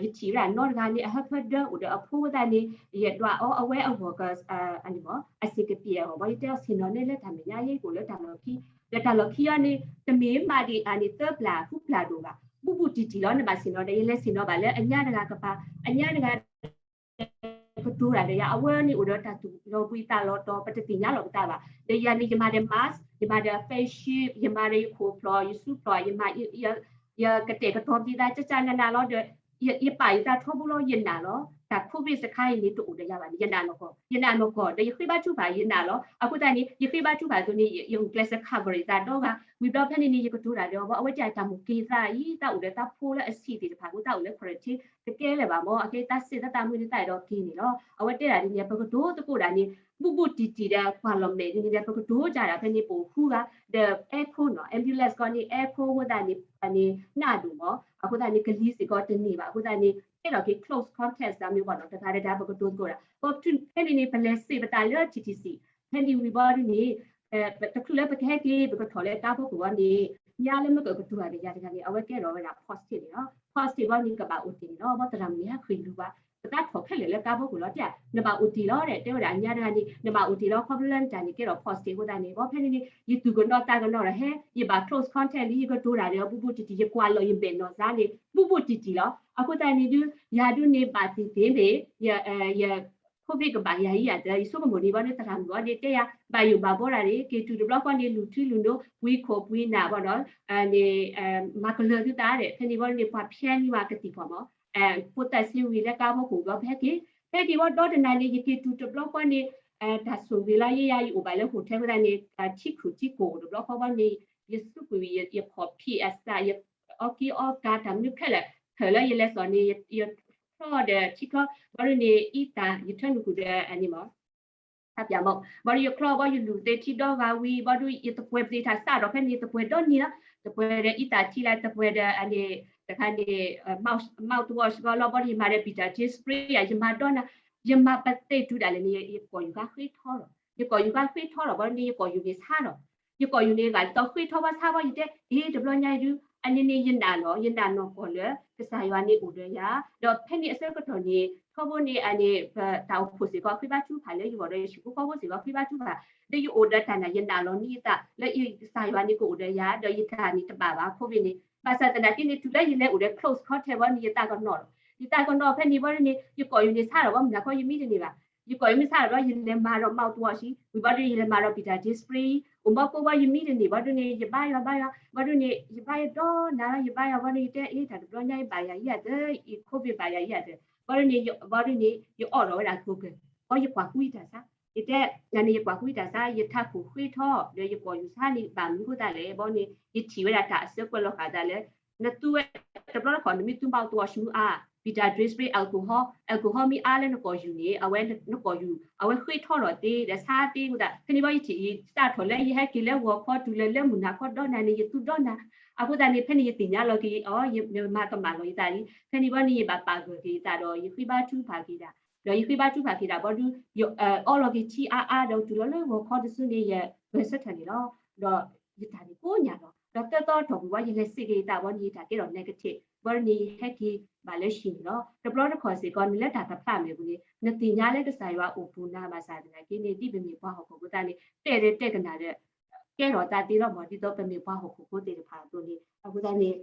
ယထံၣ်ဝဲဒၣ်နီတဂၤန့ၣ် အဟၢဖၢဒၢအိၣ်ဒီးအဖိအဃိသတးန့ၣ် ယဒွးအီၤအဝဲအဂီၢ် အဆင်ကပံးအဂီၢ် ဘၣ်ယတဲအီၤ ဆ့ၣ်နီၤန့ၣ်လၢတၢ်မဲာ်ညါအံၤ ကအိၣ်လၢတၢ်လီၢ်ခံ, ဒီးတၢ်လီၢ်ခံအံၤန့ၣ် တမ့ၢ်မးဒံးအန့ၣ် သၢပျၢ်ဃုပျၢ်ဒိၣ်ဘၣ်, ဘူးဘူးတံၢ်တံၢ်လီၤ နဘၣ်ဆ့ၣ်နီၤဒီး ယလဲၤဆ့ၣ်နီၤဘၣ်လၢအညါတဂၤကပၤ, အညါတဂၤ ကတိၤတၢ်ဒီးယၤ အဝဲန့ၣ်အိၣ်ဒီးတၢ်သူၣ်လီၤဘှံးသးလီၤတီၤ ပတသ့ၣ်ညါလီၤပသးဘၣ်, ဒီးယၤန့ၣ် ယမၤဒီး mask, ယမၤဒီး face shield, ယမၤဒီးယခိၣ်ဖျီၣ် ယစုဖျီၣ် ယမၤ ယကတဲာ်ကတီၤပသး ကၠၢ်ကၠၢ်နးနးလီၤ ဒီး ယပာ်ယသးထီဘိလီၤ ယနာ်လီၤ, တၢ် covid တခါအံၤန့ၣ် တအိၣ်ဒီးယၤဘၣ်န့ၣ် ယနာ်နီၢ်ကီၢ် ယနာ်နီၢ်ကီၢ် ဒီးယဃ့ဘါထုကဖၣ်ယနာ်လီၤ, အဃိသတးန့ၣ် ယဃ့ဘါထုကဖၣ်အသိးန့ၣ် ယဂုာ်ကျဲးစၢး cover ယသးဒီဂၤ ဝံၤဘျီဖဲန့ၣ်န့ၣ် ယကတိၤတၢ်ဒီး အဝဲတဲတၢ်မိၣ်က့ၤသးအံၤ သးအိၣ်ဒီးသးဖိလၢအဆံးသ့ၣ်တဖၣ်အဃိ သးအိၣ်လၢ quarantine တကဲလၢၤဘၣ်မၢ်, အခဲသးစ့ၢ်သးသးမုာ်န့ၣ် သးအဲၣ်ဒိးက့ၤန့ၣ်လီၤ, အဝဲတဲဒၣ်ဒ်န့ၣ် ပကတိၤသကိးဒၣ်န့ၣ် ဘူးဘူးတံၢ်တံၢ်ဒီး ကွၢ်လီၤမဲာ်ဒ်န့ၣ်ဒီး ပကတိၤကၢ်ဒၣ်ဖဲန့ၣ် ပအိၣ်ဃုဂၤ ဒီး aircon နီၤ ambulance ကီးန့ၣ် aircon အဃိသတးန့ၣ် နးဒိၣ်မၢ်, အဃိသတးန့ၣ် ကလံၤစ့ၢ်ကီးတန့ၢ်ဘၣ် အဃိသတးန့ၣ် အဲၣ်ဒိးက့ၤ close contact သးမ့ၢ်ဘၣ်နီၤ တဂၤတဂၤပကတိၤသကိးဒၣ်, ဖဲန့ၣ်န့ၣ် ပလဲၤစံးပသးလၢ T T C ဖဲန့ၣ်ဝံၤဘီဒ်န့ၣ် တချုးလၢပကဟဲက့ၤ ပကထီၣ်လၢကါဖိခိၣ်ဘီန့ၣ် ညါလၢမ့ၢ်ကကတိၤတၢ်ဒီးယၤတဂၤန့ၣ် အဝဲကဲထီၣ်ဝဲဒၣ် positive န့ၣ်လီၤ, positive ဘီန့ၣ် ကဘၣ်အိၣ်တ့ၢ်န့ၣ်လီၤ, ဘီသရၣ်မုၣ်န့ၣ် ဟဲဃ့ၢ်လူၤဘၣ် ပသးထီၣ်ခဲလၢာ်လၢကါဖိခိၣ်လီၤ, တဲ နဘၣ်အိၣ်တ့ၢ်လီၤ တဲဝဲဒၣ်ညါတဂၤန့ၣ် နဘၣ်အိၣ်တ့ၢ်လီၤ ခီဖျိလၢနတၢ်န့ၣ်ကဲထီၣ် positive အဃိသတးန့ၣ် ဘီဖဲန့ၣ်န့ၣ် ယသူၣ်ကနီၤသးကနီၤဒီးဟဲ ယဘၣ် close contact လံ ယကတိၤတၢ်ဒီး ဘူးဘူးတံၢ်တံၢ် ယကွၢ်လီၤယမဲာ်နီၢ်သးန့ၣ် ဘူးဘူးတံၢ်တံၢ်လီၤ, အဃိသတးန့ၣ်ဒုး ယၤဒုးန့ၣ်ဘၣ်သ့ၣ်သ့ၣ်န့ၣ် ယ covid ကဘၣ်ယၤအံၤယၤဒီး ယဆိကမိၣ်ဒံးဘီန့ၣ် သရၣ်မုၣ်အီၤန့ၣ် တဲယၤ ဘၣ်ယိၣ်ဘၣ်ဘီတၢ်န့ၣ် က့ၤတုၤတဘျီဃီန့ၣ် လူၤထံလူၤနိ ပှ့ၤခိၣ်ပှ့ၤနၢ်ဘီဒီး န့ၣ် မၤကလၢၤသုသးဒီး ဖဲန့ၣ်ဘီန့ၣ် ပှၤဖျဲလံမးကသံၣ်ဖီၣ်မး ဖိသၣ်ဆ့ဝံၤလၢကါဖိခိၣ်ဘီ ပဟဲက့ၤ ဟဲက့ၤဘီဒီတနၤန့ၣ် ယက့ၤတုၤတဘျီဃီန့ၣ် တၢ်ဆိၣ်ဂ့ၤလီၤ ယဲယၤ ယအိၣ်ဘၣ်လၢ hotel အဃိသတးန့ၣ် ထံခုၣ်ထံကိၢ်တဘျီဃီဘီန့ၣ် ယစူးကွံာ် ယဖီၣ်ဖံးအသး ယအီက့ၤအီကၤတၢ်မနုၤခဲလၢာ် ထၢၣ်လၢယလဲၤစိာ်န့ၣ် ယချီဒီးထံချီ ဘီဒုန့ၣ် အံသၣ် ယထၢနုာ်ဃုာ်ဒီးအန့ၣ်မး ဆၣ်ပၠးမး ဘီဒုယချီဘီယလူၤသ့ထံဒီဂၤဝံၤ ဘီဒုယသပှဲၤပသ့ၣ်တၢ်စးဒီး ဖဲန့ၣ်ယသပှဲၤဒီနံၤလီၤ သပှဲၤဒီးအံသၣ်ထံလၢ သပှဲၤဒီးအန့ၣ် တခါန့ၣ် mouthwash ဂီၤလီၤ ဘီဒုယမၤဒီး ပံတၢ် spray ယမၤဒီနၤ ယမၤပသ့ၣ်တုၤဒၣ်လဲာ်န့ၣ် ယကိာ်ယူၤဃါဃ့ထီလီၤ ယကိာ်ယူၤဃါဃ့ထီလီၤ ဘီဒုန့ၣ် ယကိာ်ယူၤန့ၣ်ဆါလီၤ ယကိာ်ယူၤန့ၣ်ဂၤတီၢ်ဃ့ထီဘၣ်ဆါဘီ ယတဲ အ့ တဘျီညါအံၤဒု အန့ၣ်န့ၣ် ယနာ်လီၤ ယနာ်နီၢ်ကီၢ်လၢ ကစၢ်ယွၤန့ၣ်အိၣ်ဒီးယၤ ဒီးဖဲန့ၣ်အဆၢကတီၢ်န့ၣ် ထီဘိန့ၣ်အန့ၣ် ပတၢ်အိၣ်ဖှိၣ်စ့ၢ်ကီးဃ့ဘါထုကဖၣ်လၢယဂီၢ်ဒီး ယဟံၣ်ဖိဃီဖိစ့ၢ်ကီးဃ့ဘါထုကဖၣ် ဒီးယအိၣ်ဒီးတၢ်နာ် ယနာ်လီၤန့ၢ်ယသးလၢကစၢ်ယွၤန့ၣ်ကအိၣ်ဒီးယၤ ဒီးယတၢ်န့ၣ်တဘၣ်ဘၣ် COVID န့ၣ် ဘၣ်ဆၣ်သနာ်က့န့ၣ် တုၤလၢယလဲၤအိၣ်ဒီး close contact ဘီန့ၣ် ယသးကနီၣ်လီၤ ယသးကနီၣ်ဖဲန့ၣ်ဘီန့ၣ် ယကိာ်ယူၤန့ၣ်ဆါလီၤ ဘီမုၢ်နၤခီယမံတန့ၢ်ဘၣ် ယကိာ်ယူၤမ့ၢ်ဆါလီၤဒီး ယလဲၤမၤဒီး mouthwash ဝံၤဘီဒုန့ၣ် ယလဲၤမၤဒီး ပံတၢ် spray အိၣ်မီကိးဘီယမံတန့ၢ်ဘီဒုန့ၣ် ယဘါယွၤဘါယွၤ ဘီဒုန့ၣ် ယဘါယဒီနၤလီၤ ယဘါယွၤဘီဒုန့ၣ် ယတဲ အ့ တၢ်တဘျီညါအံၤဘၣ်ယၤယၤသၢ အံ COVID ဘၣ်ယၤယၤသၢ ဘီဒုန့ၣ် ဘီဒုန့ၣ် ယအီၣ်ထီၣ်ဝဲဒၣ် Google ဘီယကွၢ်ကွံတၢ်ဆါ ယတဲ ယန့ၣ်ယကွၢ်ကွံတၢ်ဆါ ယထးခိၣ်ဃ့ထီ ဒီးယကိာ်ယူၤဆါန့ၣ် ဘၣ်မနုၤဃိသတးလဲၣ် ဘီန့ၣ် ယထံၣ်ဝဲဒၣ်တၢ်အဆၢကွဲးလီၤဃာ်သးလၢ နသူဝဲ တဘျီတခီၣ် နမ့ၢ်သူ mouthwash မ့ၢ်အါ ပံတၢ် spray alcohol alcohol မ့ၢ်အါလၢနကိာ်ယူၤန့ၣ် အဝဲနကိာ်ယူၤ အဝဲဃ့ထီထီၣ်သ့ ဒီးဆါသ့အဃိသတး ဖဲန့ၣ်ဘီယထံၣ်အံၤ စးထီၣ်လၢယဟဲက့ၤလၢဂီၤခီတုၤလၢလၢမုၢ်နၤခီဒီနၤန့ၣ် ယသူဒီနၤ အဃိသတးန့ၣ် ဖဲန့ၣ်ယသ့ၣ်ညါလီၤက့ၤအီၤ ယမၤကမၣ်လီၤယသးလံ ဖဲန့ၣ်ဘီန့ၣ် ယဘၣ်ပာ်ဂၢၢ်က့ၤယသးဒီး ယဃ့ဘါထုကဖၣ်က့ၤဒၣ် ဒီးယဃ့ဘါထုကဖၣ်က့ၤဒၣ်ဘီဒု ယအီလီၤက့ၤထံအါအါဒီးတုၤလီၤလၢဂီၤခီတစုန့ၣ် ယဂဲၤဆၢထၢၣ်န့ၣ်လီၤ ဒီးယတၢ်န့ၣ်ကိးညါလီၤ ဒီးသၢသီတီၢ်ပူၤဘီ ယလဲၤစံးက့ၤယသးဘီန့ၣ် ယတၢ်ကဲထီၣ် negative ဘီဒုန့ၣ် ယဟဲက့ၤဘၣ်လၢဟံၣ်န့ၣ်လီၤ တဘျီတခီၣ်စ့ၢ်ကီး နလၢတၢ်တဖျးမဲာ်ပူၤန့ၣ် နသ့ၣ်ညါလၢကစၢ်ယွၤအိၣ်ပူၤနၤဘၣ်ဆၣ်သနာ်က့န့ၣ် ဒ်ပမ့ၢ်ပှၤဟီၣ်ခိၣ်ဖိသတးန့ၣ် တဲာ်ဒီးတဲာ်ကနၣ်ဒီး ကဲထီၣ်သးသ့လီၤမး ဒ်သိးပမ့ၢ်ပှၤဟီၣ်ခိၣ်ဖိသ့ၣ်တဖၣ်အသိးန့ၣ် အဃိသတးန့ၣ်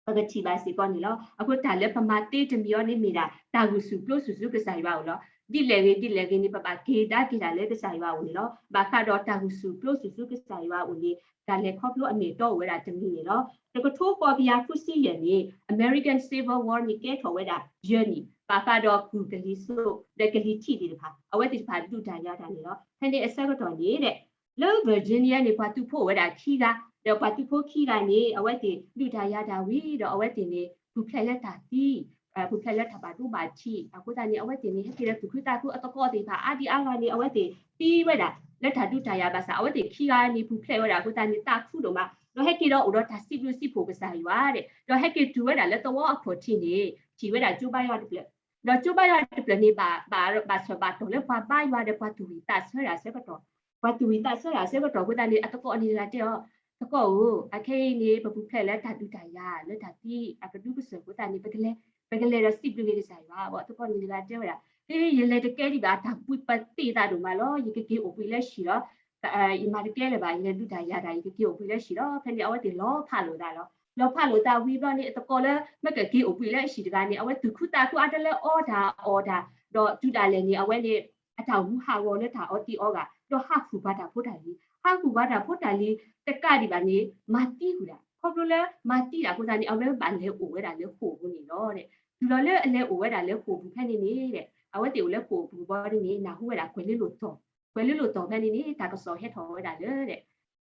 ပကထံၣ်ဘၣ်စ့ၢ်ကီးန့ၣ်လီၤ. အဃိတၢ်လၢပမၤသ့တမံၤအံၤန့ၣ်မ့ၢ်ဒၣ် တၢ်ဂုာ်ဆူၣ်ပျိဆူၣ်ဆူကစၢ်ယွၤအအိၣ်လီၤ. ဒ်လဲၣ်ဂ့ၤဒ်လဲၣ်ဂ့ၤန့ၣ် ပဘၣ်က့ၤဒါက့ၤတၢ်လၢကစၢ်ယွၤအအိၣ်န့ၣ်လီၤ. ဘၣ်ဃးဒီးတၢ်ဂုာ်ဆူၣ်ပျိဆူၣ်ဆူကစၢ်ယွၤအအိၣ်န့ၣ် တၢ်လဲၤခီဖျိအမ့ၢ်အတီအိၣ်ဝဲဒၣ်တမံၤန့ၣ်လီၤ. တကထိဃိးကယၤဃုဆံယဲၢ်န့ၣ် American Civil War န့ၣ်ကဲထီၣ်ဝဲဒၣ်ယဲၢ်နံၣ် ဘၣ်ဃးဒီးကုၢ်ကလံၤစိး ဒီးကလံၤထံးသ့ၣ်တဖၣ် အဝဲသ့ၣ်တဖၣ်ဒုးတၢ်ယၤတၢ်န့ၣ်လီၤ. ဖဲန့ၣ်အဆၢကတီၢ်န့ၣ် လၢ Virginia န့ၣ် ပှၤသုးဖိအိၣ်ဝဲဒၣ်ခံဂၤ, ဒီးပှၤသုးဖိခံဂၤန့ၣ် အဝဲသ့ၣ်ဒုးတၢ်ယၤတၢ်ဝံၤ ဒီးအဝဲသ့ၣ်န့ၣ် ပူၤဖျဲးလၢတၢ်သံ, ပူၤဖျဲးလၢတၢ်ဘၣ်ဒိဘၣ်ထံး, အဃိသတးန့ၣ် အဝဲသ့ၣ်န့ၣ် ဟဲက့ၤဒီးသူၣ်ခုသးခုအသကိးသ့ၣ်တဖၣ် အါဒံအါဂၤန့ၣ် အဝဲသ့ၣ်သံဝဲဒၣ် လၢတၢ်ဒုးတၢ်ယၤဘၣ်ဆၣ် အဝဲသ့ၣ်ခံဂၤန့ၣ် ပူၤဖျဲးဝဲဒၣ်အဃိသတးန့ၣ် သးခုဒိၣ်မး, ဒီးဟဲက့ၤဒီးအိၣ်ဒီးတၢ်စံးဘျုးစံးဖှိၣ်ကစၢ်ယွၤဒီး ဒီးဟဲက့ၤတုၤဝဲဒၣ်လၢသဝီအခီၣ်ထံးန့ၣ် ထံၣ်ဝဲဒၣ်ကၠိဘါယွၤတဖျၢၣ်, ဒီးကၠိဘါယွၤတဖျၢၣ်န့ၣ် ဘၣ်ဆၢဘၣ်တီၢ်လၢပှၤဘါယွၤဒီးပှၤသူၣ်ဝံၣ်သးဆၢဒၣ်ဆၢကတီၢ်, ပှၤသူၣ်ဝံၣ်သးဆၢဒၣ်ဆၢကတီၢ်အဃိသတးန့ၣ် အသကိးန့ၣ်တဂၤတဲအီၤ, သကိးဧၢ, အခဲအံၤန့ၣ် ပပူၤဖျဲးလၢတၢ်ဒုးတၢ်ယၤ လၢတၢ်သံ အကဒုကစၢၢ်အဃိသတးန့ၣ် ပကလဲၤဒီးစံးဘျုးက့ၤကစၢ်ယွၤဘၣ်, သကိးန့ၣ်တဂၤတဲဝဲဒၣ်, ဟ့ ယလဲၤတကဲဒံးဘၣ် တၢ်ဘှံးပသ့ၣ်သးဒိၣ်မးလီၤ, ယကက့ၤအိၣ်ဘှံးလၢဟံၣ်လီၤ, ယမၤတကဲလၢၤဘၣ် ယလဲၤဒုးတၢ်ယၤတၢ် ယကက့ၤအိၣ်ဘှံးလၢဟံၣ်လီၤ. ဖဲန့ၣ် အဝဲသ့ၣ်လီၤဖးလိာ်သးလီၤ. လီၤဖးလိာ်သးဝံၤဘျီန့ၣ် အသကိးလၢမ့ၢ်ကက့ၤအိၣ်ဘှံးလၢအဟံၣ်တဂၤန့ၣ် အဝဲသူၣ်ခုသးခုအါတလၢအီတၢ်အီတၢ်, ဒီးတုၤဒၣ်လဲာ်န့ၣ် အဝဲန့ၣ် အတၢ်ဟူးဟးဂီၤလၢတၢ်အီသံးအီဂၤ, ဒီးဟးဃုာ်ပှၤတၢ်ဖိတၢ်လံၤ, ဟးဃုာ်ပှၤတၢ်ဖိတၢ်လံၤ တကးဒံးဘၣ်န့ၣ် မၤသံဃုာ်ဒၣ်, ခီဖျိလၢမၤသံဒၣ်အဃိသတးန့ၣ် အဝဲဘၣ်လဲၤအိၣ်ဝဲဒၣ်လၢဃိာ်ပူၤန့ၣ်လီၤ. တုၤလီၤလၢအလဲၤအိၣ်ဝဲဒၣ်လၢဃိာ်ပူၤဖဲန့ၣ်န့ၣ် အဝဲသ့ၣ်အိၣ်လၢဃိာ်ပူၤဘီန့ၣ်န့ၣ် နၢ်ဟူဝဲဒၣ်ကွဲၤလ့လိာ်တီၤ, ကွဲၤလ့လိာ်တီၤဖဲန့ၣ်န့ၣ် တၢ်ကစီၣ်ဟဲထီၣ်ဝဲဒၣ်လၢ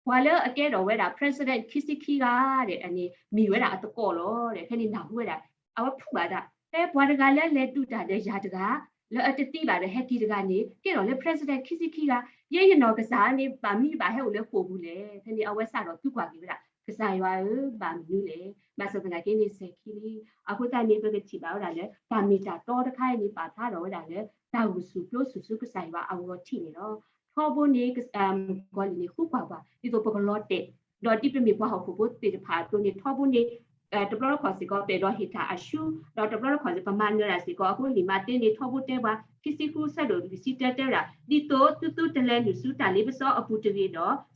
ပှၤလၢအကဲထီၣ်ဝဲဒၣ် president ခံဆံခံဂၤဒီး အန့ၣ်မ့ၢ်ဝဲဒၣ်အသကိးလီၤ. ဖဲန့ၣ်နၢ်ဟူဝဲဒၣ် အဝဲဖုးဘၣ်သး ဖဲပှၤတဂၤလၢလဲၤဒုးတၢ်ဒီးယၤတဂၤ လၢအတသံဘၣ်ဒီးဟဲက့ၤတဂၤန့ၣ် ကဲထီၣ်လၢ president ခံဆံခံဂၤ, ယဲယနီၢ်ကစၢ်န့ၣ် ဘၣ်မနုၤယဘၣ်ဟဲအိၣ်လၢဃိာ်ပူၤလဲၣ်. ဖဲန့ၣ်အဝဲစးထီၣ်သံကွၢ်က့ၤဝဲဒၣ် ကစၢ်ယွၤဧၢ ဘၣ်မနုၤလဲၣ်. ဘၣ်ဆၣ်သနာ်က့န့ၣ် စဲၤခံလံ. အဃိသတးန့ၣ် ပကထံၣ်ဘၣ်ဝဲဒၣ်လၢ တၢ်မ့ၢ်တၢ်တီတခါအံၤန့ၣ် ပာ်ဖျါထီၣ်ဝဲဒၣ်လၢ တၢ်ဂုာ်ဆူၣ်ပျိဆူၣ်ဆူကစၢ်ယွၤအဂီၢ်ထံးန့ၣ်လီၤ. ထီဘိန့ၣ် မုၣ်ကီၤလံၢ်န့ၣ် ဃုကွၢ်ပှၤ ဒ်သိးပကလီၤတဲာ်, ဒီးဒ်ပမ့ၢ်ပှၤဟီၣ်ခိၣ်ဖိသ့ၣ်တဖၣ်အသိးန့ၣ် ထီဘိန့ၣ် တဘျီတခီၣ်စ့ၢ်ကီး ပဲၢ်ဒီးဟ့ၣ်တၢ်အရှုံး, ဒီးတဘျီတခီၣ်စ့ၢ်ကီး ပမၤနၢၤတၢ်စ့ၢ်ကီး အဃိန့ၣ် မးသဲန့ၣ် ထီဘိတဲပှၤ ခံဆံဃုဆၢဒိၣ်လွံၢ်ဆံတၢတဲဝဲဒၣ်, ဒ်သိးသုသုတလဲၤနုာ်ဆူတၢ်လ့ပစီအပူၤတဂ့ၤဒီး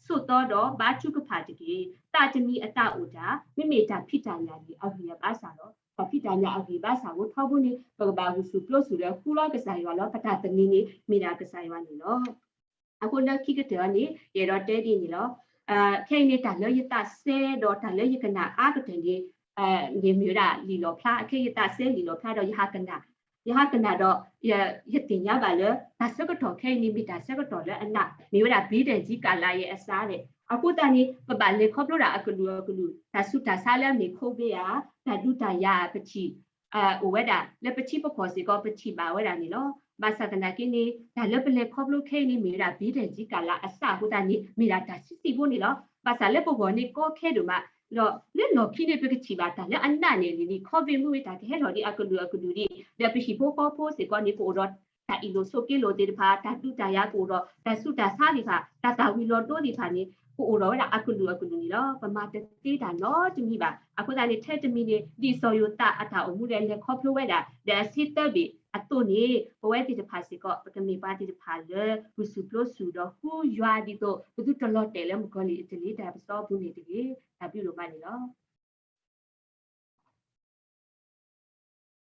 ဆိးသီဒီးဘါထုကဖၣ်တက့ၢ်. သးတမံၤအသးအိၣ်တၢ် မ့မ့ၢ်တၢ်ဖံးတၢ်ညၣ်န့ၣ် အဂံၢ်အဘါစၢ်လီၤ. တၢ်ဖံးတၢ်ညၣ်အဂံၢ်ဘါစၢ်အဃိ ထီဘိန့ၣ် ပကဘၣ်ဂုာ်ဆူၣ်ပျိဆူၣ်ဒီးဃူလီၤကစၢ်ယွၤလီၤ. ပတၢ်သန့ၤန့ၣ် မ့ၢ်ဒၣ်ကစၢ်ယွၤန့ၣ်လီၤ. အဃိလၢခံကတၢၢ်အံၤန့ၣ် ယအဲၣ်ဒိးတဲဒ်န့ၣ်လီၤ. ခဲအံၤန့ၣ် တၢ်လၢယသးစဲဒီးတၢ်လၢယကနၣ်အါကတၢၢ်န့ၣ် မ့ၢ်ဝဲဒၣ်လံာ်လီၣ်ဖျါ, ခဲအံၤယသးစဲလံာ်လီၣ်ဖျါဒီးယဟးကနၣ်, ယဟးကနၣ်ဒီး ယသ့ၣ်ညါဘၣ်လၢ တၢ်ဆၢကတီၢ်ခဲအံၤန့ၣ် မ့ၢ်တၢ်ဆၢကတီၢ်လၢအနး မ့ၢ်ဝဲဒၣ် ဘ့ဒဲၣ်ကံကလးယဲအစးဒဲး အဃိသတးန့ၣ် ပဘၣ်လဲၤခီဖျိဒၣ်အကလုာ်အကလုာ် တၢ်ဆူးတၢ်ဆါလၢအမ့ၢ် COVID ဧါ, တၢ်ဒုးတၢ်ယၤ ပထံၣ် အိၣ်ဝဲဒၣ် လၢပထံပကီၢ်စ့ၢ်ကီး ပထံၣ်ဘၣ်ဝဲဒၣ်န့ၣ်လီၤ. ဘၣ်ဆၣ်သနာ်က့န့ၣ် တၢ်လၢပလဲၤခီဖျိခဲအံၤန့ၣ် မ့ၢ်ဝဲဒၣ် ဘ့ဒၢၣ်ကံကၤလးအစးအဃိသတးန့ၣ် မ့ၢ်ဒၣ်တၢ်ဆံးဆံးဖိန့ၣ်လီၤ. ဘၣ်ဆၣ်လၢပဂီၢ်န့ၣ်ကီခဲဒိၣ်မး ဒီးလၢလီၢ်ခံန့ၣ် ပကထံၣ်ဘၣ်တၢ်လၢအနးန့ၣ်န့ၣ် COVID မ့ၢ်ဝဲတၢ်ကဟဲလီၤဒံးအကလုာ်အကလုာ်ဒံး ဒီးပဟံၣ်ဖိဃီဖိစ့ၢ်ကီးန့ၣ် ကအိၣ်ဒီးတၢ်အ့ၣ်လိာ်ဆိးက့လိာ်သ့ၣ်တဖၣ် တၢ်ဒုးတၢ်ယၤကအိၣ်ဒီး တၢ်ဆူးတၢ်ဆါသ့ၣ်တဖၣ် တၢ်သၣ်ဝံၤလီၤဒိသ့ၣ်တဖၣ်န့ၣ် ကအိၣ်ဒီးဝဲဒၣ်အကလုာ်အကလုာ်န့ၣ်လီၤ. ပမၤတသ့တၢ်နီတမံၤဘၣ်. အဃိသတးန့ၣ် ထဲတမံၤန့ၣ် ဒ်စီၤယိၤသးအတၢ်အိၣ်မူဒီးလဲၤခီဖျိဝဲဒၣ် ဒီးအဆ့သၢဘ့ၣ်အသိးန့ၣ် ပဝဲသ့ၣ်တဖၣ်စ့ၢ်ကီး ပကမ့ၢ်ပှၤသ့ၣ်တဖၣ်လၢ ဂုာ်ဆူၣ်ပျိဆူၣ်ဒီးဃုယွၤဒ်သိး ပသုတလီၤတဲာ်လၢမုၣ်ကီၤလံၢ်အတလ့တၢ်ပစီအပူၤန့ၣ်တဂ့ၤ. တၢ်ဘျုးဒိၣ်မးန့ၣ်လီၤ.